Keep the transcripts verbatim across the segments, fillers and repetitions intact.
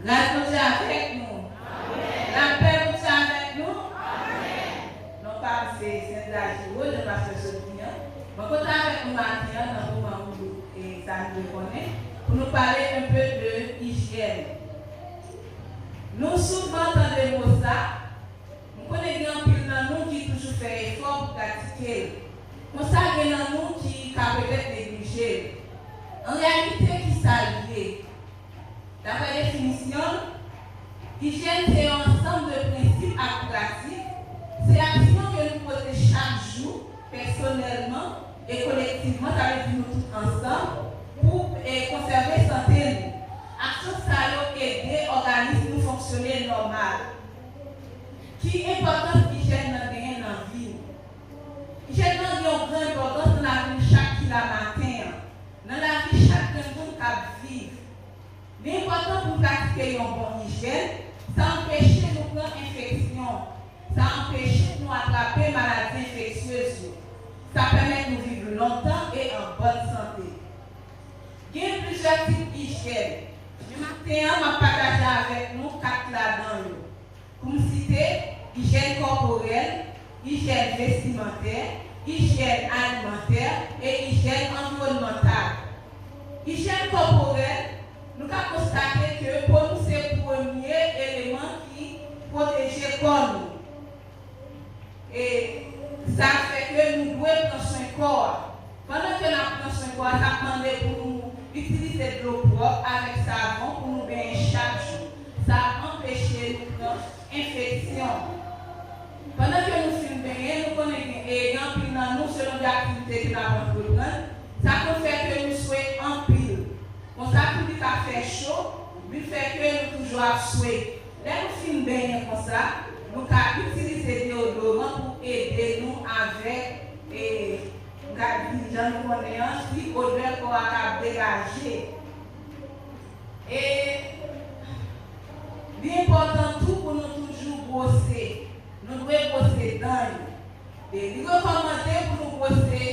Gras Bondye avèk nou. Lapè Bondye avèk nou. Non pa m se Sandra Giraud, jan pastè sot di an. Mwen kontan avèk nou maten an nan moman pou, e, sa nou dwe konnen, pou nou pale un peu de ijyèn. Nou souvan tande mo sa, m konnen gen anpil nan nou ki toujou fè efò pou pratike l. Konsa, gen nan nou ki ka petèt neglije l. An reyalite, ki sa l ye? Daprè definisyon l, ijyèn se yon ansanm de prensip ak pratik, se aksyon ke nou poze chak jou, pèsonèlman e kolektivman, sa vle di nou tout ansanm, pou, e, konsève sante nou. Aksyon sa yo ede òganis nou fonksyone nòmal. Ki enpòtans ijyèn nan genyen nan vi nou? Ijyèn nan gen yon gran enpòtans nan lavi nou chak ki la maten an, nan lavi chak grenn moun k ap viv. Li enpòtan pou n pratike yon bon ijyèn, sa anpeche nou pran enfeksyon, sa anpeche nou atrape maladi enfeksyez yo, sa pèmèt nou viv lontan e an bòn sante. Gen plizyè tip ijyèn, men maten an, m ap pataje avèk nou kat ladan yo. Pou m site, ijyèn kòporèl, ijyèn vestimantè, ijyèn alimantè e ijyèn anviwònmantal. Ijyèn kòporèl, nou ka konstate ke po nou se premye eleman ki pwoteje kò nou. E sa fè ke nou dwe pran swen kò a. Pandan ke n ap pran swen kò a, sa ap mande pou nou itilize dlo pwòp avèk savon pou nou benyen chak jou. Sa ap anpeche nou pran enfeksyon. Pandan ke nou fin benyen, nou konnen gen, e, gen anpil nan nou, selon de aktivite ke n ap antreprann, sa konn fè ke nou swe anpil. Konsa, tou li ka fè cho, li fè ke nou toujou ap swe. Lè nou fin benyen konsa, nou ka itilize deyodoran pou ede nou avèk, e, m ka di, jan nou konnen an, ti odè kò a ka ap degaje. E li enpòtan tou pou nou toujou bwose. Nou dwe bwose dan yo. E li rekòmande pou nou bwose,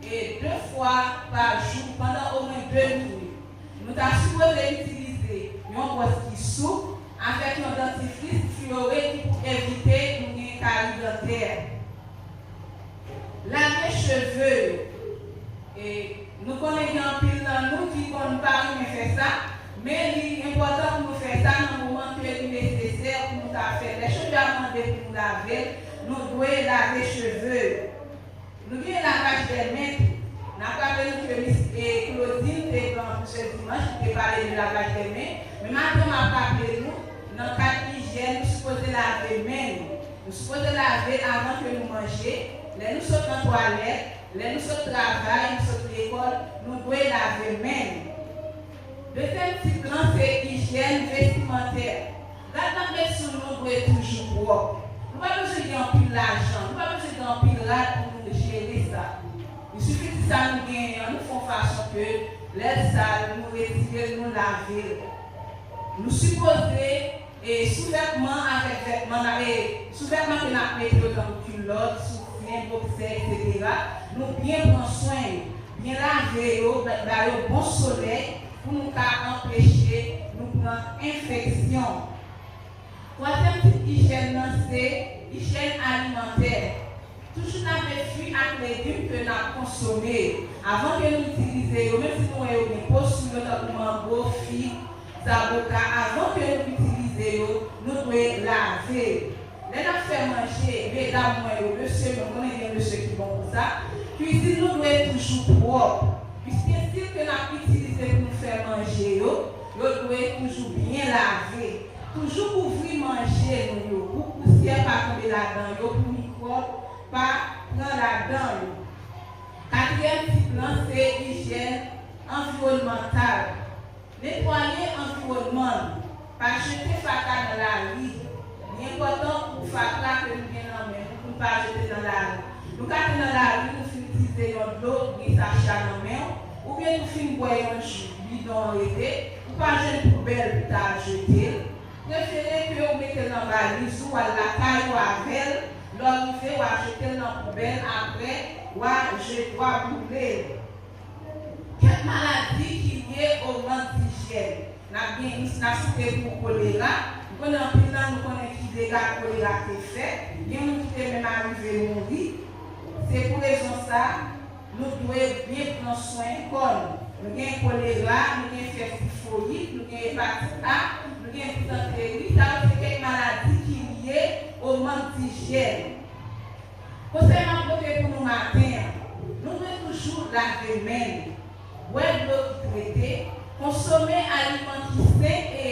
e, de fwa pa jou pandan omwen de minit. Nou ta sipoze itilize yon bwòs ki soup avèk yon dantifris fluoré ki pou evite nou gen kari dantè. Lave cheve yo. E nou konnen gen anpil nan nou ki konn pa renmen fè sa, men li enpòtan pou nou fè sa nan moman ke li nesesè pou nou ta fè l. Lè cheve a mande pou nou lave l, nou dwe lave cheve yo. Nou gen lavaj dè men tou. N ap raple nou ke mis, e, Claudine te pran pou se dimanch, li te pale de lavaj dè men. Men maten, m ap raple nou, nan kad ijyèn, nou sipoze lave men nou. Nou sipoze lave avan ke nou manje, lè nou sot nan twalèt, lè nou sot travay, nou sot lekòl, nou dwe lave men nou. Dezyèm tip lan se ijyèn vestimantè. Rad n ap met sou nou dwe toujou pwòp. Nou pa bezwen gen anpil lajan, nou pa bezwen gen anpil rad pou nou jere sa. Li sifi di sa nou genyen an, nou fè yon fason ke lè l sal, nou retire l, nou lave l. Nou sipoze, e, souvètman avèk vètman, n a, e, souvètman ke n ap mete yo tankou kilòt, soutyen, boksè, etsetera, nou byen pran swen yo, byen lave yo, ba, ba yo bon solèy pou nou ka anpeche nou pran enfeksyon. Twazyèm tip ijyèn nan se ijyèn alimantè. Toujou lave fwi ak legim ke n ap konsome. Avan ke nou itilize yo, menm si nou wè yo gen po sou yo, tankou mango, fig, zaboka, avan ke nou itilize yo, nou dwe lave yo. Lè n ap fè manje, medam mwen yo, mesye, mwen konnen gen mesye ki bon pou sa, kwizin nou dwe toujou pwòp. Istensil ke n ap itilize pou nou fè manje yo, yo dwe toujou byen lave. Toujou kouvri manje nou yo pou pousyè pa tonbe ladan yo, pou mikwòb pa pran ladan yo. Katriyèm tip lan se ijyèn anviwònmantal. Netwaye anviwònman nou. Pa jete fatra nan lari. Li enpòtan pou fatra ke nou gen nan men nou pou n pa jete nan lari. Nou ka te nan lari, nou fin itilize yon dlo, gen sache a nan men w, oubyen nou fin bwè yon ji, bidon an rete, ou pa jwenn poubèl pou ta al jete l. Prefere ke w mete l nan valiz ou, w al lakay ou avè l, lè w rive, w a jete l nan poubèl, apre, w a je-, w a boule l. Kèk maladi ki lye o mank dijyèn. N ap gen, n ap site pou kolera. M konnen anpil nan nou konnen ki dega kolera te fè. Gen moun ki te menm arive mouri. Se pou rezon sa, nou dwe byen pran swen kò nou. Nou gen kolera, nou gen fèv tifoyid, nou gen epatit A, nou gen dizanteri. Sa yo se kèk maladi ki lye o mank dijyèn. Konsèy m ap pote pou nou maten an, nou dwe toujou lave men nou, bwè dlo ki trete, konsome aliman ki sen e